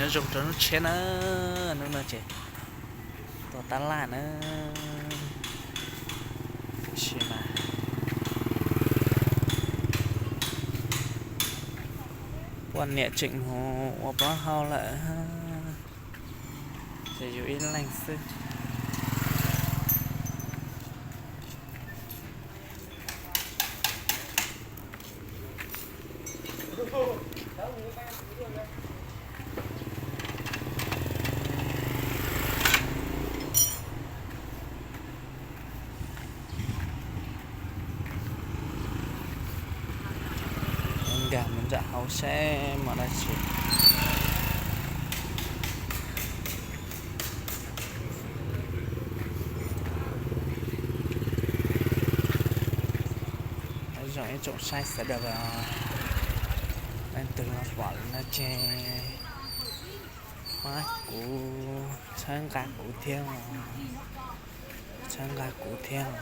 Nyob zoo rau hnub tshiab na, hnub no ces tua tab laj na. Tiam sis mas poj niam tseem mus ua plaub hau lawm, ces yus ib leeg xwb. Nkag mus nram hauv saib mas dab tsi. Zoo ib tsoom saib sawv daws, leej twg los pom lawm no ces pab kuv txhawb nqa kuv thiab, txhawb nqa kuv thiab.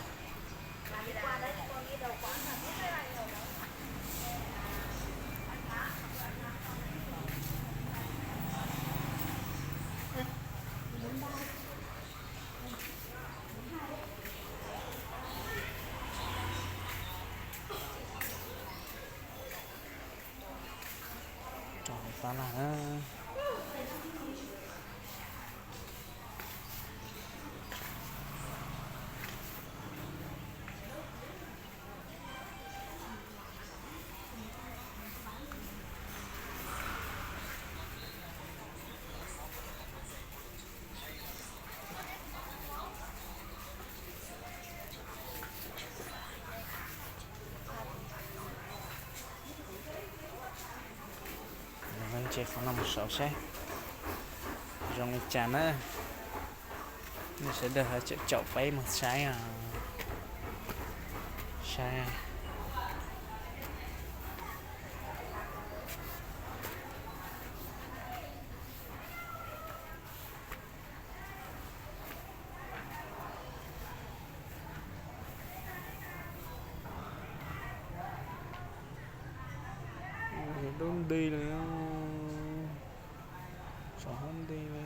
Rau hauv tab laj na. Ces qhov no mus saum saib zoo li cas na. Nej sawv daws ho caum caum peb mus saib, saib. Dub nti li, tsov dub nti li.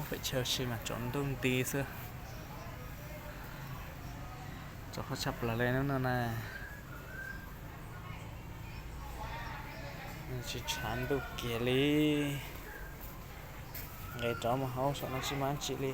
Pem chaw si mas tsov ntuj nti xwb. Tsov qab tshaj plaws li hnub no na. Tsis tshav ntuj kiag li. Nqis rov mus hauv saum no tsis muaj dab tsi li.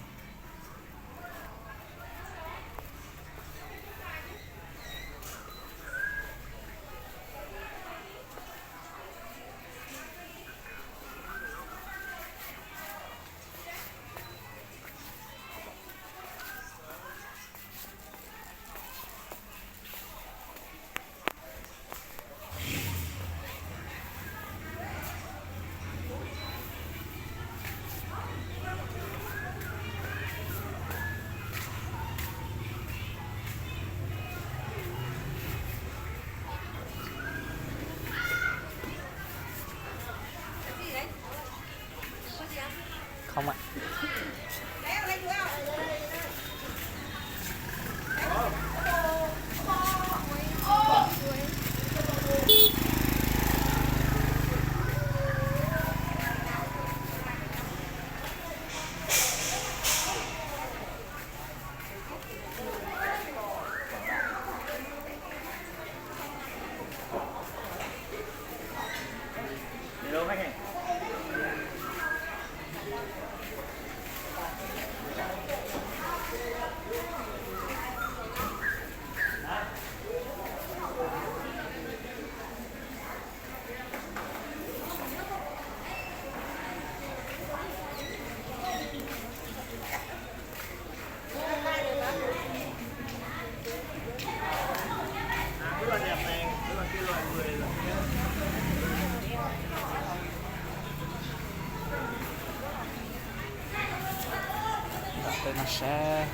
Ntawm no saib.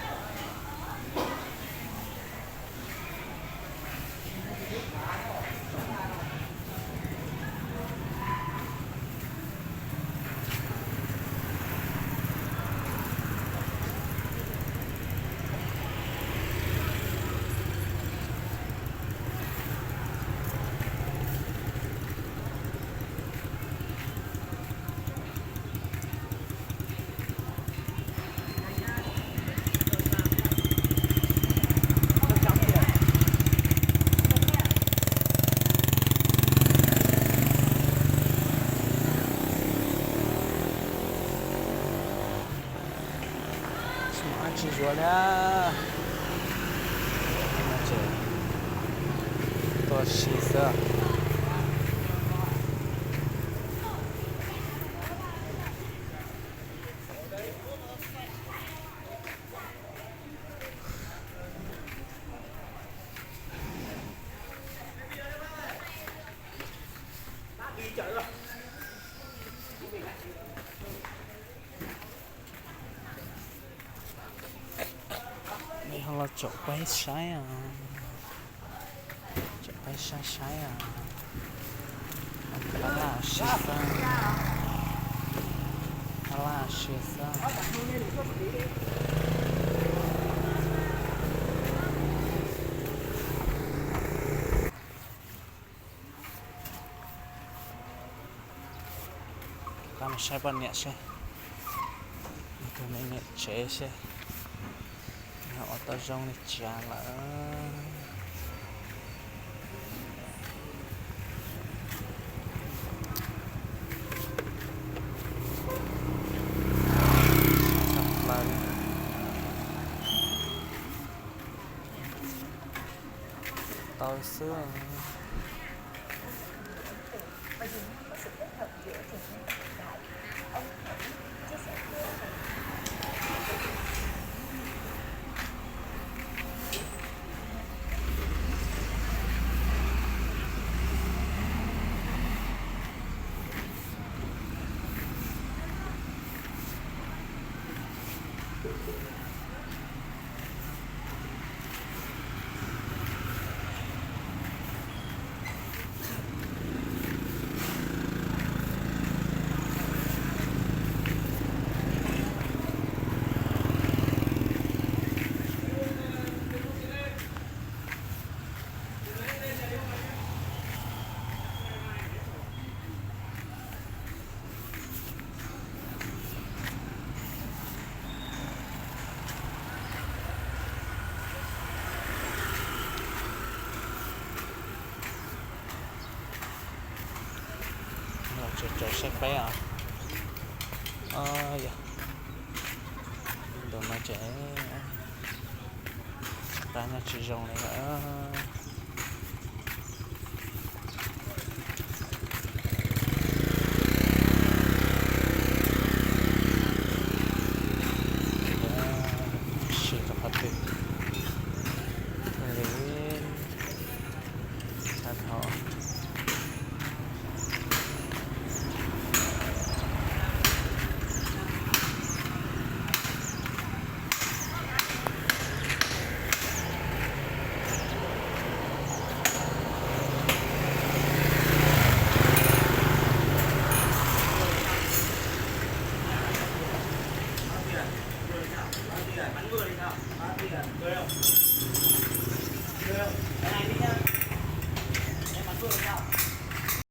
Ua li, tuaj si xwb. Ho los tsom peb saib os, tsom peb saib saib os. Tab laj si xwb, tab laj si xwb. Tab mus saib poj niam seb, tus me niam tsev seb yog ua tau zoo li cas lawm. Tau xwb. Tseem tseem saib peb os. Yog tus no ces qab no tsis zoo li lawm. Sim rau qhov twg li, txhob thov.